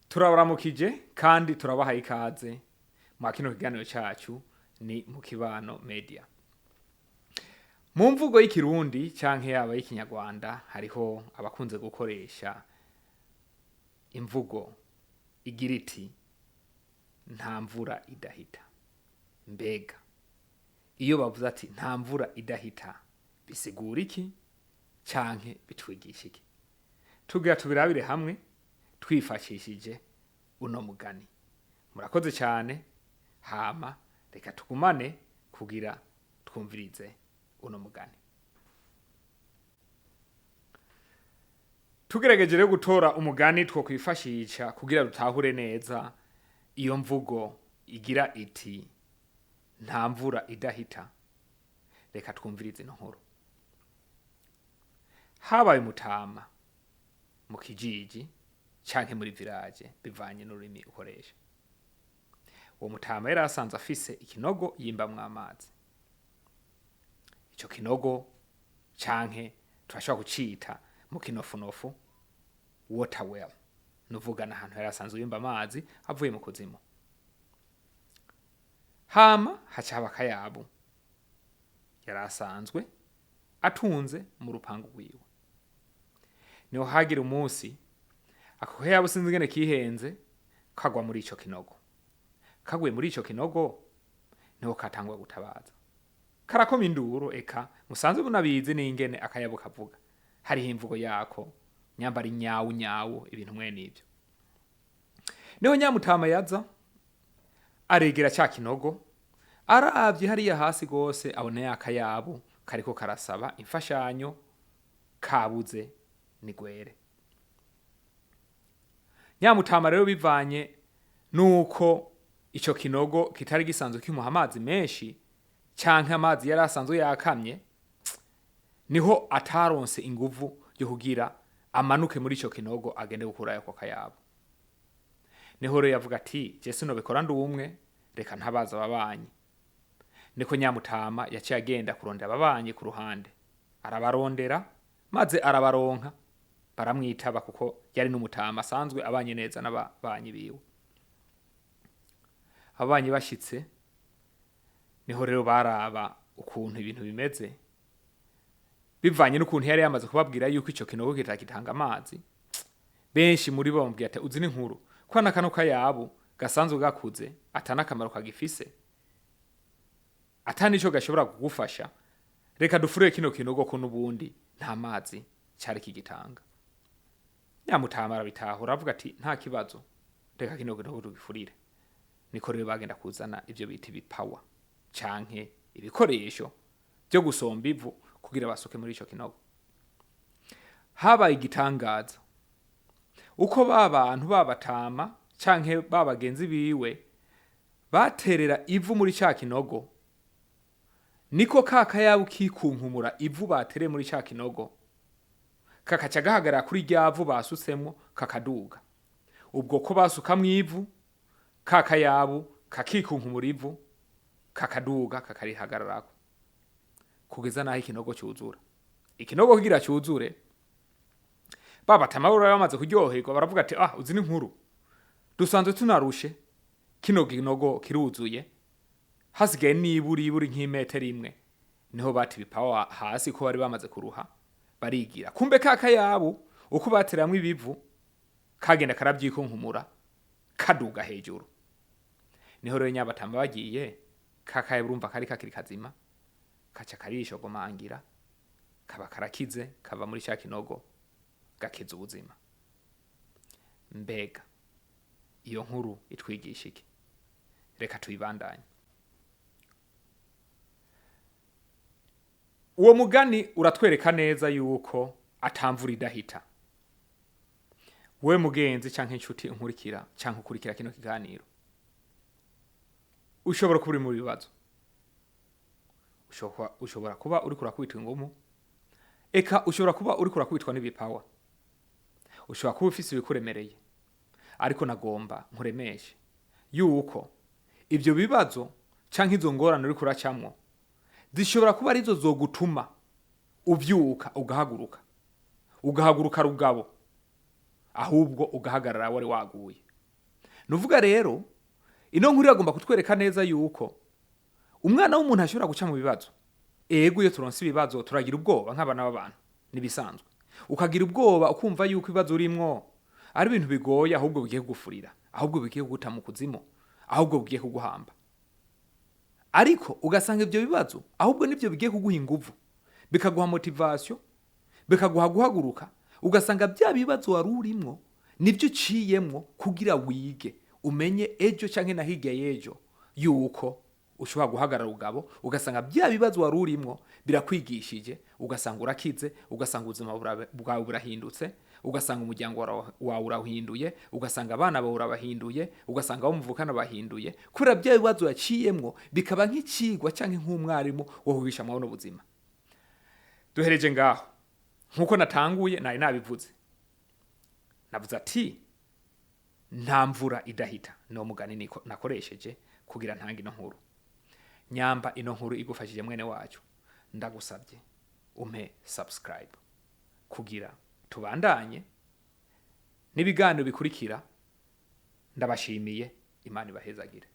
Turabaramukije kandi turabahaye ikaze mwa kino kiganiro cyacu ni mu Kibano Media. Mu mvugo y'ikirundi canke yaba y'ikinyarwanda, hariho abakunze gukoresha imvugo igira iti: "Nta mvura idahita." Mbega iyo bavuze ati "nta mvura idahita", bisigura iki canke bitwigisha iki? Tugira tubirabire hamwe twifashishije uno mugani. Murakoze cyane. Hama reka tugumane kugira twumvirize uno mugani. Tugerageje rero gutora umugani twokwifashisha kugira dutahure neza iyo mvugo igira iti "nta mvura idahita". Reka twumvirize ino nkuru. Habaye umutama mu kijiji canke muri village, bivanye n'ururimi ukoresha. Uwo mutama yari asanzwe afise ikinogo yimbamwo amazi. Ico kinogo canke turashobora kucita mu kinofunofu water well, nuvuga n'ahantu yari asanzwe yimba amazi avuye mu kuzimu. Hama haca haba akayabu yari asanzwe atunze mu rupangu rwiwe. Niho hagira umunsi ako kayabu, sinzi ingene kihenze, kagwa muri ico kinogo. Kaguye muri ico kinogo, niho katangwa gutabaza, karakoma induru. Eka musanzwe munabizi n'ingene akayabu kavuga, hariho imvugo yako, nyambara inyawu nyawu, ibintu mwene ivyo. Niho nyamutama yaza aregera ca kinogo, aravye hariya hasi gose, abona ya kayabu kariko karasaba imfashanyo, kabuze nigwere. Nyamutama rero, bivanye nuko ico kinogo kitari gisanzwe kimuha amazi menshi canke amazi yari asanzwe yakamye, niho ataronse inguvu yo kugira amanuke muri ico kinogo agende gukurayo ako kayabo. Niho rero yavuga ati: "Je sinobikora ndi umwe, reka ntabaza ababanyi." Niko nyamutama yaciye agenda kurondera ababanyi ku ruhande, arabarondera maze arabaronka, baramwitaba kuko yari n'umutama asanzwe abanye neza n'ababanyi biwe. Ababanyi bashitse, niho rero baraba ukuntu ibintu bimeze, bivanye n'ukuntu yari yamaze kubabwira yuko ico kinogo kitakitanga amazi. Benshi muri bo bamubwira ati: "Uzi n'inkuru ko na kano kayabu gasanzwe gakuze ata n'akamaro kagifise, ata n'ico gashobora kugufasha. Reka dufurire kino kinogo ko n'ubundi nta mazi cari kigitanga." Nyamutama arabitahura, aravuga ati: "Nta kibazo, reka kino kinogo tugifurire." Niko rero bagenda kuzana ivyo bita ibipawa canke ibikoresho vyo gusomba ivu kugira basuke muri ico kinogo. Habaye igitangaza: uko ba bantu babatama canke ba bagenzi biwe baterera ivu muri ca kinogo, niko ka kayabu kikunkumura ivu batereye muri ca kinogo, kakaca gahagarara kuri rya vu basutsemwo, kakaduga. Ubwo ko basukamwo ivu, ka kayabu kakikunkumura ivu, kakaduga, kakarihagararako kugeza naho ikinogo cyuzura. Ikinogo kugira cyuzure, babatama bari bamaze kuryoherwa, baravuga ati: "Ah, uzi n'inkuru, dusanzwe tunarushe, kino kinogo kiruzuye, hasigaye niburi iburi nk'imetero imwe." Niho bata ibipawa hasi ko bari bamaze kuruha, barigira. Kumbe ka kayabu, uko bateramwo ibivu, kagenda karabyikunkumura, kaduga hejuru. Niho rero nyabatamba bagiye, ka kayabu urumva kari kakiri kazima, kaca karishogomangira, kaba karakize, kava muri ca kinogo, gakiza ubuzima. Mbega iyo nkuru itwigisha iki? Reka tuyibandanye. Uwo mugani uratwereka neza yuko atamvura idahita. We mugenzi canke inshuti unkurikira canke ukurikira kino kiganiro, ushobora kuba uri mu bibazo, ushobora kuba uriko urakubitwa ingumu, eka ushobora kuba uriko urakubitwa n'ibipawa, ushobora kuba ufise ibikuremereye, ariko nagomba nkuremeshe yuko ivyo bibazo canke izo ngorane uriko uracamwo zishobora kuba arizo zogutuma uvyuka, ugahaguruka, ugahaguruka rugabo, ahubwo ugahagarara wari waguye. Nuvuga rero ino nkuru iragomba kutwereka neza yuko umwana w'umuntu ashobora guca mu bibazo. Ego, iyo turonse ibibazo turagira ubwoba nk'abana b'abantu, nibisanzwe. Ukagira ubwoba, ukumva yuko ibibazo urimwo ari ibintu bigoye, ahubwo bigiye kugufurira, ahubwo bigiye kuguta mu kuzimu, ahubwo bigiye kuguhamba. Ariko ugasanga ibyo bibazo ahubwo nibyo bigiye kuguha inguvu, bikaguha motivation, bikaguha guhaguruka. Ugasanga bya bibazo wari urimwo nibyo uciyemwo kugira wige, umenye ejo canke na hirya y'ejo yuko ushobora guhagarara ugabo. Ugasanga bya bibazo wari urimwo birakwigishije, ugasanga urakize, ugasanga ubuzima bwawe burahindutse, ugasanga umuryango wawe urahinduye, ugasanga abana bawe urabahinduye, ugasanga abo muvukana bahinduye, kubera bya bibazo yaciyemwo bikaba nk'icigwa canke nk'umwarimu wo kugisha mwabona ubuzima. Duhereje ngaho. Nkuko natanguye nari nabivuze, navuze ati nta mvura idahita. No mugani niko nakoresheje kugira ntange ino nkuru. Nyamba ino nkuru igufashije, mwene wacu, ndagusabye umpe subscribe kugira tubandanye n'ibiganiro bikurikira. Ndabashimiye, Imana ibahezagire.